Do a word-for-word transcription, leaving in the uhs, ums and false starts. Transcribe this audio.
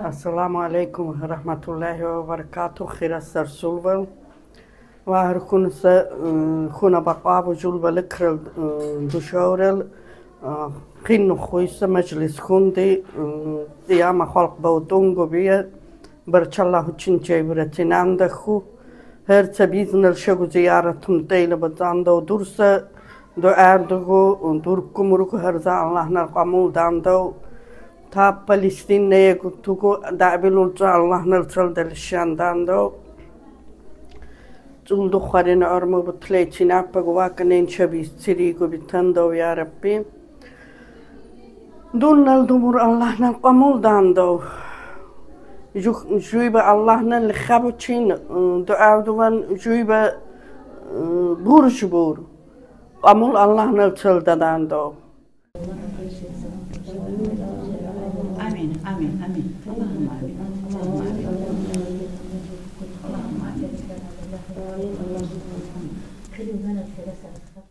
Ассаламу алейкум ва рахматуллахи ва баракатух, хирас сарсулвал. Ва гьар хунса, э, хуна бакъва, жувал виликрал, э, душеврал, э, хинни хуйса межлис хунди, э, зияма халкь бавтун губия, барчалла гьучин чебра тинанда ху. Гьар са бизнал шегу зияратун тейла базандав, дурса дуьа дугу, дуркумрук гьар за Аллагьнал къамул дандав. Та Палестинеге гутугу дабилул за Аллагьнал чалдалишан дандав. Цулдухарин арму бутлей чинапа гуваканен чебис циригу битандав, я Рабби. Дуннал думур Аллагьнал къамул дандав. Жух-, жуйба Аллагьнал лихабучин, э, дуьа дуван жуйба, э, бурж бур. Къамул Аллагьнал чалда дандав. Амин, амин, амин. Аллагьумма амин. Аллагьумма амин. Аллагьумма амин.